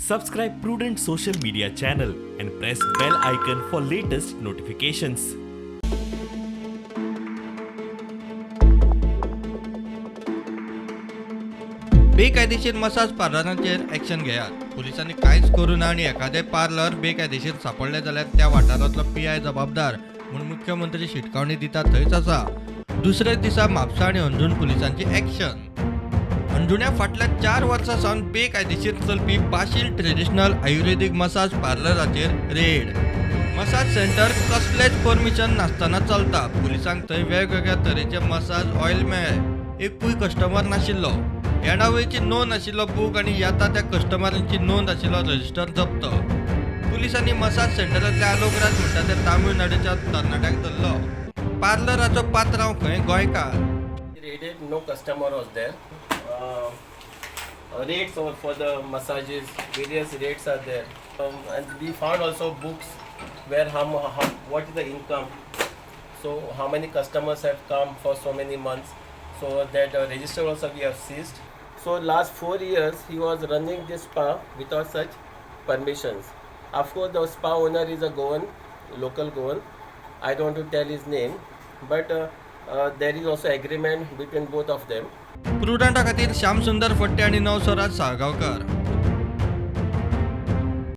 Subscribe Prudent Social Media channel and press bell icon for latest notifications. बेकायदेशीर massage पार्लरांचेर action घेयात. पुलिसांनी कांयच करूं ना आनी एखादें पार्लर बेकायदेशीर सांपडलें जाल्यार त्या वाठारांतलो पीआय जबाबदार म्हूण मुख्यमंत्री शिटकावणी दिता थंयच आसा. दुसऱ्याच दिसा म्हापसा आनी अंजूण पुलिसांची एक्शन. अंजुण्या फाटल्या 4 वर्सां सावन बेकायदेशीर चलपी बाशील ट्रेडिशनल आयुर्वेदीक मसाज पार्लराचेर रेड. मसाज सेंटर कसलेंच परमिशन नासतना चलता. पुलिसांक थंय वेगवेगळ्या तरेचे मसाज ऑयल मेळ्ळे. एकूय कस्टमर नाशिल्लो. येणावळीची नोंद आशिल्लो बूक आनी येता त्या कस्टमरांची नोंद आशिल्लो रजिस्टर जप्त. पुलिसांनी मसाज सेंटरांतल्या आलोकराज म्हणटा त्या तामिळनाडूच्या तरणाट्याक धरलो. पार्लराचो पात्रांव खंय गोंयकार. Raided, no customer was there. Rates for the massages, various rates are there. And we found also books where how what is the income, so how many customers have come for so many months. So that register also we have seized. So last 4 years he was running this spa without such permissions. Of course, the spa owner is a Goan, local Goan. I don't want to tell his name, but there is also agreement between both of them. प्रुडंटा खातीर श्यामसुंदर फट्टे आनी नवस्वराज साळगांवकर.